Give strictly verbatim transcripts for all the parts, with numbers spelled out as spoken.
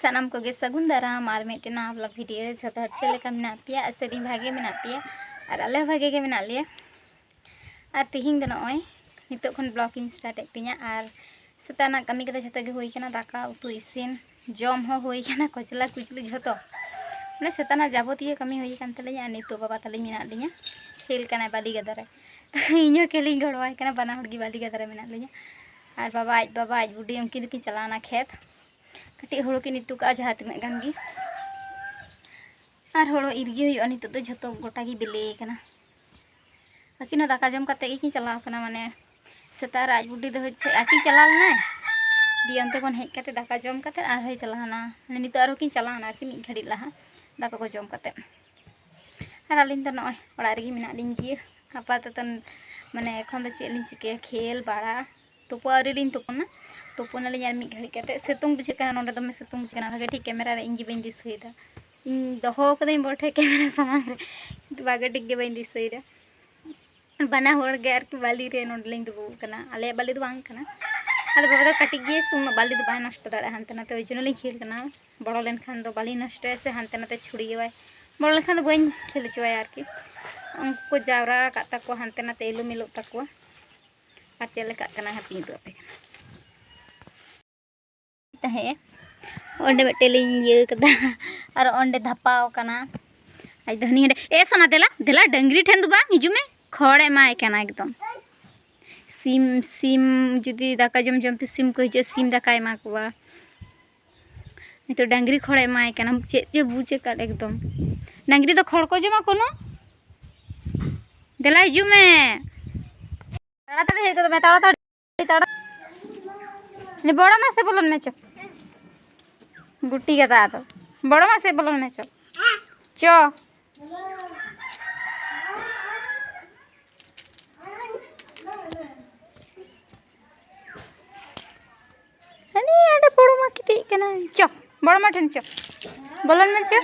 ᱥᱟᱱᱟᱢ ᱠᱚᱜᱮ ᱥᱟᱹᱜᱩᱱ ᱫᱟᱨᱟᱢ ᱟᱨ ᱢᱤᱫᱴᱮᱱ ᱱᱟᱣᱟ vlog video᱾ ᱡᱷᱚᱛᱚ ᱦᱚᱲ ᱪᱮᱫ ᱞᱮᱠᱟ ᱢᱮᱱᱟᱜ ᱯᱮᱭᱟ? ᱟᱥᱟᱭᱟᱹᱫᱟᱹᱧ ᱵᱷᱟᱜᱮ ᱢᱮᱱᱟᱜ ᱯᱮᱭᱟ ᱟᱨ ᱟᱞᱮ ᱦᱚᱸ ᱵᱷᱟᱜᱮ ᱜᱮ ᱢᱮᱱᱟᱜ ᱞᱮᱭᱟ᱾ ᱟᱨ ᱛᱤᱦᱤᱧ ᱫᱚ ᱱᱚᱜᱼᱚᱭ ᱱᱤᱛᱚᱜ ᱠᱷᱚᱱ vlog ᱤᱧ start ᱮᱫ ᱛᱤᱧᱟᱹ᱾ ᱟᱨ ᱥᱮᱛᱟᱜ ᱨᱮᱱᱟᱜ ᱠᱟᱹᱢᱤ ᱠᱚᱫᱚ ᱡᱷᱚᱛᱚ ᱜᱮ ᱦᱩᱭ ᱠᱟᱱᱟ, ᱫᱟᱠᱟ ᱩᱛᱩ ᱤᱥᱤᱱ, ᱡᱚᱢ ᱦᱚᱸ ᱦᱩᱭ ᱠᱟᱱᱟ, ᱠᱚᱪᱞᱟ ᱠᱩᱪᱞᱤ ᱡᱷᱚᱛᱚ, ᱢᱟᱱᱮ ᱥᱮᱛᱟᱜ ᱨᱮᱱᱟᱜ ᱡᱟᱵᱚᱛᱤᱭᱚ ᱠᱟᱹᱢᱤ ᱦᱩᱭ ᱠᱟᱱ ᱛᱟᱞᱤᱧᱟ᱾ ᱟᱨ ᱱᱤᱛᱚᱜ ᱵᱟᱵᱟ ᱛᱟᱹᱞᱤᱧ ᱢᱮᱱᱟᱜ ᱞᱤᱧᱟ, ᱠᱷᱮᱞ ᱠᱟᱱᱟᱭ ᱵᱟᱹᱞᱤ ᱜᱟᱫᱟ ᱨᱮ᱾ ᱤᱧ ᱦᱚᱸ ᱠᱷᱮᱞ ᱤᱧ ᱜᱚᱲᱚᱣᱟᱭ ᱠᱟᱱᱟ, ᱵᱟᱱᱟ ᱦᱚᱲ ᱜᱮ ᱵᱟᱹᱞᱤ ᱜᱟᱫᱟ ᱨᱮ ᱢᱮᱱᱟᱜ ᱞᱤᱧᱟ᱾ ᱟᱨ ᱵᱟᱵᱟ, ᱟᱡ ᱵᱟᱵᱟ, ᱟᱡ ᱵᱩᱰᱤ, ᱩᱱᱠᱤᱱ ᱫᱚᱠᱤᱱ ᱪᱟᱞᱟᱣᱱᱟ ᱠᱷᱮᱛ᱾ ᱠᱟᱹᱴᱤᱡ ᱦᱩᱲᱩ ᱠᱤᱱ ᱤᱨ ᱦᱚᱴᱚ ᱠᱟᱜᱼᱟ ᱡᱟᱦᱟᱸ ᱛᱤᱱᱟᱹᱜ ᱜᱟᱱ ᱜᱮ᱾ ᱟᱨ ᱦᱩᱲᱩ ᱤᱨ ᱜᱮ ᱦᱩᱭᱩᱜᱼᱟ, ᱱᱤᱛᱚᱜ ᱫᱚ ᱡᱷᱚᱛᱚ ᱜᱚᱴᱟ ᱜᱮ ᱵᱤᱞᱤ ᱠᱟᱱᱟ᱾ ᱟᱹᱠᱤᱱ ᱦᱚᱸ ᱫᱟᱠᱟ ᱡᱚᱢ ᱠᱟᱛᱮ ᱜᱮᱠᱤᱱ ᱪᱟᱞᱟᱣ ᱠᱟᱱᱟ, ᱢᱟᱱᱮ ᱥᱮᱛᱟᱜ ᱨᱮ ᱟᱡ ᱵᱩᱰᱤ ᱫᱚ ᱦᱚᱪᱪᱷᱮ ᱟᱹᱴᱤ ᱪᱟᱞᱟᱣ ᱞᱮᱱᱟᱭ, ᱫᱤᱭᱮ ᱚᱱᱛᱮ ᱠᱷᱚᱱ ᱦᱮᱡ ᱠᱟᱛᱮ ᱫᱟᱠᱟ ᱡᱚᱢ ᱠᱟᱛᱮ ᱟᱨᱦᱚᱸᱭ ᱪᱟᱞᱟᱣᱱᱟ, ᱢᱟᱱᱮ ᱱᱤᱛᱚᱜ ᱟᱨᱦᱚᱸ ᱠᱤᱱ ᱪᱟᱞᱟᱣᱱᱟ ᱟᱨᱠᱤ ᱢᱤᱫ ᱜᱷᱟᱹᱲᱤᱡ ᱞᱟᱦᱟ ᱫᱟᱠᱟ ᱠᱚ ᱡᱚᱢ ᱠᱟᱛᱮ᱾ ᱟᱨ ᱟᱹᱞᱤᱧ ᱫᱚ ᱱᱚᱜᱼᱚᱭ ᱚᱲᱟᱜ ᱨᱮᱜᱮ ᱢᱮᱱᱟᱜ ᱞᱤᱧ ᱜᱮᱭᱟ ᱟᱯᱟᱛᱚᱛᱚ᱾ ᱢᱟᱱᱮ ᱮᱠᱷᱚᱱ ᱫᱚ ᱪᱮᱫ ᱞᱤᱧ ᱪᱤᱠᱟᱹᱭᱟ, ᱠᱷᱮᱞ ᱵᱟᱲᱟ, ᱛᱩᱯᱩ ᱟᱹᱣᱨᱤ ᱞᱤᱧ ᱛᱩᱯᱩᱱᱟ, ᱛᱩᱯᱩᱱᱟᱞᱤᱧ ᱟᱨ ᱢᱤᱫ ᱜᱷᱟᱹᱲᱤᱡ ᱠᱟᱛᱮ᱾ ᱥᱤᱛᱩᱝ ᱵᱩᱡᱷᱟᱹᱜ ᱠᱟᱱᱟ, ᱱᱚᱰᱮ ᱫᱚᱢᱮ ᱥᱤᱛᱩᱝ ᱵᱩᱡᱷᱟᱹᱜ ᱠᱟᱱᱟ, ᱵᱷᱟᱜᱮ ᱴᱷᱤᱠ ᱠᱮᱢᱮᱨᱟ ᱨᱮ ᱤᱧ ᱜᱮ ᱵᱟᱹᱧ ᱫᱤᱥᱟᱹᱭᱮᱫᱟ᱾ ᱤᱧ ᱫᱚᱦᱚ ᱠᱟᱹᱫᱟᱹᱧ ᱵᱚᱴᱷᱮ ᱠᱮᱢᱮᱨᱟ ᱥᱟᱢᱟᱝ ᱨᱮ, ᱠᱤᱱᱛᱩ ᱵᱷᱟᱜᱮ ᱴᱷᱤᱠ ᱜᱮ ᱵᱟᱹᱧ ᱫᱤᱥᱟᱹᱭᱮᱫᱟ᱾ ᱵᱟᱱᱟ ᱦᱚᱲ ᱜᱮ ᱟᱨᱠᱤ ᱵᱟᱹᱞᱤ ᱨᱮ ᱱᱚᱰᱮ ᱞᱤᱧ ᱫᱩᱲᱩᱵ ᱟᱠᱟᱱᱟ, ᱟᱞᱮᱭᱟᱜ ᱵᱟᱹᱞᱤ ᱫᱚ ᱵᱟᱝ ᱠᱟᱱᱟ᱾ ᱟᱫᱚ ᱵᱟᱵᱟ ᱫᱚ ᱠᱟᱹᱴᱤᱡ ᱜᱮᱭᱟᱭ ᱥᱮ, ᱩᱱᱟᱹᱜ ᱵᱟᱹᱞᱤ ᱫᱚ ᱵᱟᱭ ᱱᱚᱥᱴᱚ ᱫᱟᱲᱮᱭᱟᱜᱼᱟ ᱦᱟᱱᱛᱮ ᱱᱟᱛᱮ, ᱳᱭ ᱡᱚᱱᱱᱚ ᱞᱤᱧ ᱠᱷᱮᱞ ᱠᱟᱱᱟ᱾ ᱵᱚᱲᱚ ᱞᱮᱱᱠᱷᱟᱱ ᱫᱚ ᱵᱟᱹᱞᱤ ᱱᱚᱥᱴᱚᱭᱟ ᱥᱮ ᱦᱟᱱᱛᱮ ᱱᱟᱛᱮ ᱪᱷᱩᱲᱭᱟᱹᱣᱟᱭ, ᱵᱚᱲᱚ ᱞᱮᱱᱠᱷᱟᱱ ᱫᱚ ᱵᱟᱹᱧ ᱠᱷᱮᱞ ᱦᱚᱪᱚᱣᱟᱭᱟ ᱟᱨᱠᱤ᱾ ᱩᱱᱠᱩ ᱠᱚ ᱡᱟᱣᱨᱟ ᱟᱠᱟᱫ ᱛᱟᱠᱚᱣᱟ ᱦᱟᱱᱛᱮ ᱱᱟᱛᱮ, ᱮᱞᱚᱢᱮᱞᱚᱜ ᱛᱟᱠᱚᱣᱟ᱾ ᱟᱨ ᱪᱮᱫ ᱞᱮᱠᱟᱜ ᱠᱟᱱᱟ ᱦᱟᱯᱮ ᱩᱫᱩᱜ ᱟᱯᱮ ᱠᱟᱱᱟ᱾ ᱛᱟᱦᱮᱸ ᱚᱸᱰᱮ ᱢᱤᱫᱴᱮᱱ ᱞᱤᱧ ᱤᱭᱟᱹ ᱠᱟᱫᱟ, ᱟᱨ ᱚᱸᱰᱮ ᱫᱷᱟᱯᱟᱣ ᱠᱟᱱᱟ᱾ ᱟᱡ ᱫᱚ ᱦᱟᱹᱱᱤ ᱦᱟᱸᱰᱮ, ᱮ ᱥᱳᱱᱟ, ᱫᱮᱞᱟ ᱫᱮᱞᱟ, ᱰᱟᱹᱝᱨᱤ ᱴᱷᱮᱱ ᱫᱚ ᱵᱟᱝ, ᱦᱤᱡᱩᱜ ᱢᱮ, ᱠᱷᱚᱲ ᱮᱢᱟᱭ ᱠᱟᱱᱟ ᱮᱠᱫᱚᱢ᱾ ᱥᱤᱢ, ᱥᱤᱢ ᱡᱩᱫᱤ ᱫᱟᱠᱟ ᱡᱚᱢ ᱡᱚᱢ ᱛᱮ ᱥᱤᱢ ᱠᱚ ᱦᱤᱡᱩᱜᱼᱟ, ᱥᱤᱢ ᱫᱟᱠᱟᱭ ᱮᱢᱟ ᱠᱚᱣᱟ᱾ ᱱᱤᱛᱚᱜ ᱰᱟᱹᱝᱨᱤ ᱠᱷᱚᱲᱮ ᱮᱢᱟᱭ ᱠᱟᱱᱟ, ᱪᱮᱫ ᱪᱮ ᱵᱩᱡᱽ ᱟᱠᱟᱫ ᱮᱠᱫᱚᱢ᱾ ᱰᱟᱹᱝᱨᱤ ᱫᱚ ᱠᱷᱚᱲ ᱠᱚ ᱡᱚᱢᱟ ᱠᱳᱱᱳ? ᱫᱮᱞᱟ ᱦᱤᱡᱩᱜ ᱢᱮ, ᱛᱟᱲᱟᱛᱟᱲᱤ ᱦᱮᱡ ᱜᱚᱫᱚᱜ ᱢᱮ, ᱛᱟᱲᱟᱛᱟᱲᱤ, ᱛᱟᱲᱟ-, ᱱᱮ ᱵᱚᱲᱚ ᱢᱟᱥᱮ ᱵᱚᱞᱚᱱ ᱢᱮ ᱪᱚ᱾ ᱜᱩᱴᱤ ᱜᱟᱫᱟ ᱟᱫᱚ, ᱵᱚᱲᱚ ᱢᱟᱥᱮ ᱵᱚᱞᱚᱱ ᱢᱮ ᱪᱚ, ᱪᱚ᱾ ᱦᱟᱹᱱᱤ ᱦᱟᱸᱰᱮ ᱵᱚᱲᱚ ᱢᱟ ᱠᱤᱛᱤᱡ ᱠᱟᱱᱟᱭ᱾ ᱪᱚ, ᱵᱚᱲᱚ ᱢᱟ ᱴᱷᱮᱱ ᱪᱚ᱾ ᱵᱚᱞᱚᱱ ᱢᱮ ᱪᱚ᱾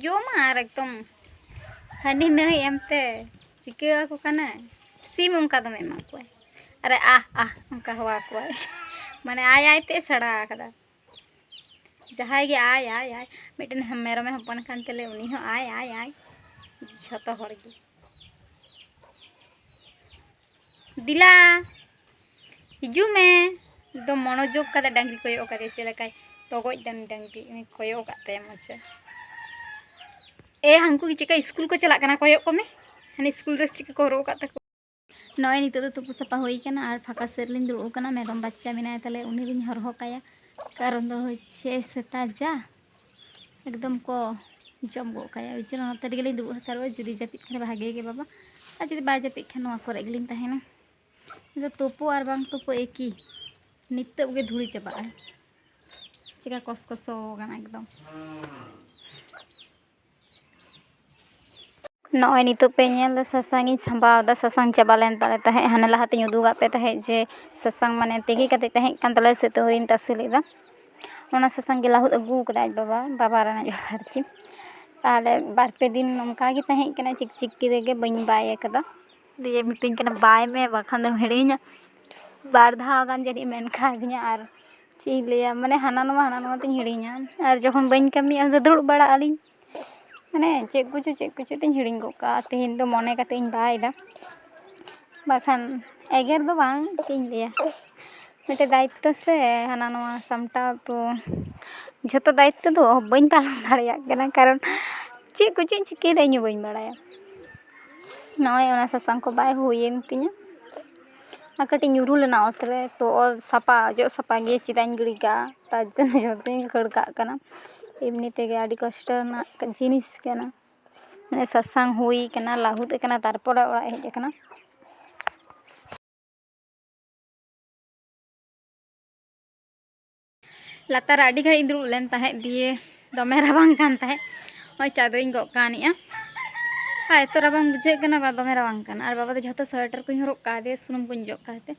ᱡᱚᱢᱟ ᱟᱨ ᱮᱠᱫᱚᱢ ᱦᱟᱹᱱᱤ ᱱᱟᱹᱭ ᱮᱢᱛᱮ ᱪᱤᱠᱟᱹ ᱟᱠᱚ ᱠᱟᱱᱟᱭ᱾ ᱥᱤᱢ ᱚᱱᱠᱟ ᱫᱚᱢᱮ ᱮᱢᱟ ᱠᱚᱣᱟᱭ᱾ ᱟᱨᱮ ᱟᱦ, ᱟᱦ, ᱚᱱᱠᱟ ᱦᱚᱣᱟ ᱠᱚᱣᱟᱭ᱾ ᱢᱟᱱᱮ ᱟᱭ ᱟᱭ ᱛᱮ ᱥᱮᱬᱟ ᱟᱠᱟᱫᱟ᱾ ᱡᱟᱦᱟᱸᱭ ᱜᱮ ᱟᱭ ᱟᱭ ᱟᱭ, ᱢᱤᱫᱴᱮᱱ ᱢᱮᱨᱚᱢᱮ ᱦᱚᱯᱚᱱ ᱠᱟᱱ ᱛᱟᱞᱮ, ᱩᱱᱤ ᱦᱚᱸ ᱟᱭ ᱟᱭ ᱟᱭ, ᱡᱷᱚᱛᱚ ᱦᱚᱲ ᱜᱮ᱾ ᱫᱮᱞᱟ, ᱦᱤᱡᱩᱜ ᱢᱮ᱾ ᱮᱠᱫᱚᱢ ᱢᱚᱱᱳᱡᱳᱜᱽ ᱠᱟᱛᱮ ᱰᱟᱝᱨᱤ ᱠᱚᱭᱚᱜ ᱠᱟᱫᱮ, ᱪᱮᱫ ᱞᱮᱠᱟᱭ ᱛᱚᱜᱚᱡ ᱫᱟ ᱩᱱᱤ ᱰᱟᱝᱨᱤ, ᱩᱱᱤ ᱠᱚᱭᱚᱜ ᱟᱠᱟᱫ ᱛᱟᱭᱟ ᱢᱚᱪᱟ᱾ ᱮ, ᱦᱟᱱᱠᱩ ᱜᱮ ᱪᱮᱫᱠᱟ ᱥᱠᱩᱞ ᱠᱚ ᱪᱟᱞᱟᱜ ᱠᱟᱱᱟ, ᱠᱚᱭᱚᱜ ᱠᱚᱢᱮ᱾ ᱦᱟᱱᱮ ᱥᱠᱩᱞ ᱰᱨᱮᱥ ᱪᱮᱫᱠᱟ ᱠᱚ ᱦᱚᱨᱚᱜ ᱟᱠᱟᱫ ᱛᱟᱠᱚ᱾ ᱱᱚᱜᱼᱚᱭ ᱱᱤᱛᱚᱜ ᱫᱚ ᱛᱩᱯᱩ ᱥᱟᱯᱷᱟ ᱦᱩᱭ ᱠᱟᱱᱟ ᱟᱨ ᱯᱷᱟᱸᱠᱟ ᱥᱮᱫ ᱨᱮᱞᱤᱧ ᱫᱩᱲᱩᱵ ᱟᱠᱟᱱᱟ᱾ ᱢᱮᱨᱚᱢ ᱵᱟᱪᱪᱟ ᱢᱮᱱᱟᱭ ᱛᱟᱞᱮ, ᱩᱱᱤ ᱞᱤᱧ ᱦᱚᱨᱦᱚ ᱠᱟᱭᱟ᱾ ᱠᱟᱨᱚᱱ ᱫᱚ ᱦᱚᱪᱪᱷᱮ ᱥᱮᱛᱟ ᱡᱟ ᱮᱠᱫᱚᱢ ᱠᱚ ᱡᱚᱢ ᱜᱚᱫ ᱠᱟᱭᱟ᱾ ᱳᱭ ᱡᱚᱱᱱᱚ ᱱᱚᱛᱮ ᱨᱮᱜᱮ ᱞᱤᱧ ᱫᱩᱲᱩᱵ ᱦᱟᱛᱟᱲᱚᱜᱼᱟ᱾ ᱡᱩᱫᱤ ᱡᱟᱹᱯᱤᱫ ᱠᱷᱟᱱ ᱵᱷᱟᱜᱮ ᱜᱮ ᱵᱟᱵᱟ, ᱟᱨ ᱡᱩᱫᱤ ᱵᱟᱭ ᱡᱟᱹᱯᱤᱫ ᱠᱷᱟᱱ ᱱᱚᱣᱟ ᱠᱚᱨᱮ ᱜᱮᱞᱤᱧ ᱛᱟᱦᱮᱱᱟ᱾ ᱤᱧ ᱫᱚ ᱛᱩᱯᱩ ᱟᱨ ᱵᱟᱝ ᱛᱩᱯᱩ ᱮᱠᱤ, ᱱᱤᱛᱚᱜ ᱜᱮ ᱫᱷᱩᱲᱤ ᱪᱟᱵᱟᱜᱼᱟ᱾ ᱪᱮᱠᱟ ᱠᱚᱥᱠᱚᱥᱚ ᱠᱟᱱᱟ ᱮᱠᱫᱚᱢ᱾ ᱱᱚᱜᱼᱚᱭ ᱱᱤᱛᱚᱜ ᱯᱮ ᱧᱮᱞ ᱮᱫᱟ, ᱥᱟᱥᱟᱝ ᱤᱧ ᱥᱟᱸᱵᱟᱣ ᱮᱫᱟ᱾ ᱥᱟᱥᱟᱝ ᱪᱟᱵᱟ ᱞᱮᱱ ᱛᱟᱞᱮ ᱛᱟᱦᱮᱸᱫ᱾ ᱦᱟᱱᱮ ᱞᱟᱦᱟᱛᱤᱧ ᱩᱫᱩᱜᱟᱜ ᱯᱮ ᱛᱟᱦᱮᱸᱫ ᱡᱮ ᱥᱟᱥᱟᱝ ᱢᱟᱱᱮ ᱛᱤᱠᱤ ᱠᱟᱛᱮ ᱛᱟᱦᱮᱸ ᱠᱟᱱ ᱛᱟᱞᱮᱭᱟ, ᱥᱤᱛᱩᱝ ᱨᱤᱧ ᱛᱟᱥᱮ ᱞᱮᱫᱟ᱾ ᱚᱱᱟ ᱥᱟᱥᱟᱝ ᱜᱮ ᱞᱟᱹᱦᱩᱫ ᱟᱹᱜᱩ ᱠᱟᱫᱟ ᱟᱡ ᱵᱟᱵᱟ, ᱵᱟᱵᱟ ᱨᱮᱱ ᱟᱡ ᱵᱟᱵᱟ ᱟᱨᱠᱤ᱾ ᱛᱟᱦᱚᱞᱮ ᱵᱟᱨ ᱯᱮ ᱫᱤᱱ ᱱᱚᱝᱠᱟ ᱜᱮ ᱛᱟᱦᱮᱸ ᱠᱟᱱᱟ, ᱪᱤᱠᱪᱤᱠᱤ ᱨᱮᱜᱮ ᱵᱟᱹᱧ ᱵᱟᱭ ᱟᱠᱟᱫᱟ᱾ ᱫᱤᱭᱮ ᱢᱤᱛᱟᱹᱧ ᱠᱟᱱᱟ, "ᱵᱟᱭ ᱢᱮ, ᱵᱟᱠᱷᱟᱱ ᱫᱚᱢ ᱦᱤᱲᱤᱧᱟ᱾" ᱵᱟᱨ ᱫᱷᱟᱣ ᱜᱟᱱ ᱡᱟᱹᱱᱤᱡ ᱢᱮᱱ ᱠᱟᱣᱫᱤᱧᱟ᱾ ᱟᱨ ᱪᱮᱫ ᱤᱧ ᱞᱟᱹᱭᱟ, ᱢᱟᱱᱮ ᱦᱟᱱᱟ ᱱᱚᱣᱟ, ᱦᱟᱱᱟ ᱱᱚᱣᱟ ᱛᱤᱧ ᱦᱤᱲᱤᱧᱟ᱾ ᱟᱨ ᱡᱚᱠᱷᱚᱱ ᱵᱟᱹᱧ ᱠᱟᱹᱢᱤᱭᱟ, ᱩᱱ ᱫᱚ ᱫᱩᱲᱩᱵ ᱵᱟᱲᱟᱜ ᱟᱹᱞᱤᱧ, ᱢᱟᱱᱮ ᱪᱮᱫ ᱠᱚᱪᱚ, ᱪᱮᱫ ᱠᱚᱪᱚ ᱛᱤᱧ ᱦᱤᱲᱤᱧ ᱜᱚᱫ ᱠᱟᱜᱼᱟ᱾ ᱛᱮᱦᱮᱧ ᱫᱚ ᱢᱚᱱᱮ ᱠᱟᱛᱮ ᱤᱧ ᱵᱟᱭ ᱮᱫᱟ, ᱵᱟᱠᱷᱟᱱ ᱮᱜᱮᱨ ᱫᱚ ᱵᱟᱝ, ᱪᱮᱫ ᱤᱧ ᱞᱟᱹᱭᱟ, ᱢᱤᱫᱴᱮᱡ ᱫᱟᱭᱤᱛᱛᱚ ᱥᱮ, ᱦᱟᱱᱟ ᱱᱚᱣᱟ ᱥᱟᱢᱴᱟᱣ ᱛᱚ, ᱡᱷᱚᱛᱚ ᱫᱟᱭᱤᱛᱛᱚ ᱫᱚ ᱵᱟᱹᱧ ᱯᱟᱞᱚᱱ ᱫᱟᱲᱮᱭᱟᱜ ᱠᱟᱱᱟ, ᱠᱟᱨᱚᱱ ᱪᱮᱫ ᱠᱚᱪᱚᱧ ᱪᱤᱠᱟᱹᱭᱮᱫᱟ ᱤᱧ ᱦᱚᱸ ᱵᱟᱹᱧ ᱵᱟᱲᱟᱭᱟ᱾ ᱱᱚᱜᱼᱚᱭ ᱚᱱᱟ ᱥᱟᱥᱟᱝ ᱠᱚ ᱵᱟᱭ ᱦᱩᱭᱮᱱ ᱛᱤᱧᱟᱹ, ᱟᱨ ᱠᱟᱹᱴᱤᱡ ᱧᱩᱨᱦᱩ ᱞᱮᱱᱟ ᱚᱛ ᱨᱮ, ᱛᱚ ᱚᱛ ᱥᱟᱯᱷᱟ, ᱚᱡᱚᱜ ᱥᱟᱯᱷᱟ ᱜᱮ ᱪᱮᱫᱟᱜ ᱤᱧ ᱜᱤᱰᱤ ᱠᱟᱜᱼᱟ, ᱛᱟᱨ ᱡᱚᱱᱱᱚ ᱡᱷᱚᱛᱚᱧ ᱠᱷᱟᱹᱲ ᱠᱟᱜ ᱠᱟᱱᱟ᱾ ᱮᱢᱱᱤ ᱛᱮᱜᱮ ᱟᱹᱰᱤ ᱠᱚᱥᱴᱚ ᱨᱮᱱᱟᱜ ᱡᱤᱱᱤᱥ ᱠᱟᱱᱟ, ᱢᱟᱱᱮ ᱥᱟᱥᱟᱝ ᱦᱩᱭ ᱠᱟᱱᱟ, ᱞᱟᱹᱦᱩᱫ ᱟᱠᱟᱱᱟ, ᱛᱟᱨᱯᱚᱨᱮ ᱚᱲᱟᱜ ᱦᱮᱡ ᱟᱠᱟᱱᱟ᱾ ᱞᱟᱛᱟᱨ ᱨᱮ ᱟᱹᱰᱤ ᱜᱷᱟᱹᱲᱤᱡ ᱤᱧ ᱫᱩᱲᱩᱵ ᱞᱮᱱ ᱛᱟᱦᱮᱸᱫ, ᱫᱤᱭᱮ ᱫᱚᱢᱮ ᱨᱟᱵᱟᱝ ᱠᱟᱱ ᱛᱟᱦᱮᱸᱫ᱾ ᱱᱚᱜᱼᱚᱭ ᱪᱟᱫᱚᱨᱤᱧ ᱜᱚᱜ ᱠᱟᱣᱱᱤᱡᱼᱟ᱾ ᱟᱨ ᱮᱛᱚ ᱨᱟᱵᱟᱝ ᱵᱩᱡᱷᱟᱹᱜ ᱠᱟᱱᱟ, ᱵᱟ, ᱫᱚᱢᱮ ᱨᱟᱵᱟᱝ ᱠᱟᱱᱟ᱾ ᱟᱨ ᱵᱟᱵᱟ ᱫᱚ ᱡᱷᱚᱛᱚ ᱥᱳᱭᱮᱴᱟᱨ ᱠᱚᱧ ᱦᱚᱨᱚᱜ ᱠᱟᱣᱫᱮᱭᱟ, ᱥᱩᱱᱩᱢ ᱠᱚᱧ ᱚᱡᱚᱜ ᱠᱟᱣᱫᱮ᱾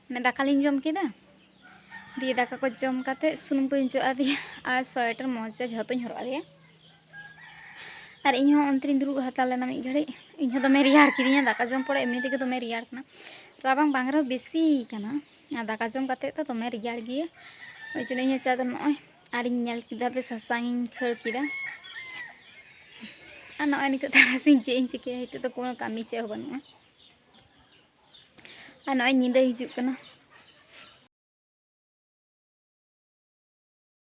ᱢᱟᱱᱮ ᱫᱟᱠᱟ ᱞᱤᱧ ᱡᱚᱢ ᱠᱮᱫᱟ, ᱫᱤᱭᱮ ᱫᱟᱠᱟ ᱠᱚ ᱡᱚᱢ ᱠᱟᱛᱮᱫ ᱥᱩᱱᱩᱢ ᱠᱚᱧ ᱚᱡᱚᱜ ᱟᱫᱮᱭᱟ ᱟᱨ ᱥᱳᱭᱮᱴᱟᱨ ᱢᱚᱡᱟ ᱡᱷᱚᱛᱚᱧ ᱦᱚᱨᱚᱜ ᱟᱫᱮᱭᱟ᱾ ᱟᱨ ᱤᱧ ᱦᱚᱸ ᱚᱱᱛᱮ ᱨᱤᱧ ᱫᱩᱲᱩᱵ ᱦᱟᱛᱟᱲ ᱞᱮᱱᱟ ᱢᱤᱫ ᱜᱷᱟᱹᱲᱤᱡ᱾ ᱤᱧ ᱦᱚᱸ ᱫᱚᱢᱮ ᱨᱮᱭᱟᱲ ᱠᱤᱫᱤᱧᱟ, ᱫᱟᱠᱟ ᱡᱚᱢ ᱯᱚᱨᱮ ᱮᱢᱱᱤ ᱛᱮᱜᱮ ᱫᱚᱢᱮ ᱨᱮᱭᱟᱲ ᱠᱟᱱᱟ᱾ ᱨᱟᱵᱟᱝ ᱵᱟᱝ ᱨᱮᱦᱚᱸ ᱵᱮᱥᱤ ᱠᱟᱱᱟ, ᱟᱨ ᱫᱟᱠᱟ ᱡᱚᱢ ᱠᱟᱛᱮᱫ ᱫᱚ ᱫᱚᱢᱮ ᱨᱮᱭᱟᱲ ᱜᱮᱭᱟ᱾ ᱳᱭ ᱡᱚᱱᱱᱚ ᱤᱧ ᱦᱚᱸ ᱪᱟ ᱫᱚ ᱱᱚᱜᱼᱚᱭ ᱟᱨᱤᱧ ᱧᱮᱞ ᱠᱮᱫᱟ, ᱵᱮᱥ ᱥᱟᱥᱟᱝ ᱤᱧ ᱠᱷᱟᱹᱲ ᱠᱮᱫᱟ᱾ ᱟᱨ ᱱᱚᱜᱼᱚᱭ ᱱᱤᱛᱚᱜ ᱛᱟᱨᱟᱥᱤᱧ ᱪᱮᱫ ᱤᱧ ᱪᱤᱠᱟᱹᱭᱟ, ᱱᱤᱛᱚᱜ ᱫᱚ ᱠᱳᱱᱳ ᱠᱟᱹᱢᱤ ᱪᱮᱫ ᱦᱚᱸ ᱵᱟᱹᱱᱩᱜᱼᱟ᱾ ᱟᱨ ᱱᱚᱜᱼᱚᱭ ᱧᱤᱫᱟᱹ ᱦᱤᱡᱩᱜ ᱠᱟᱱᱟ,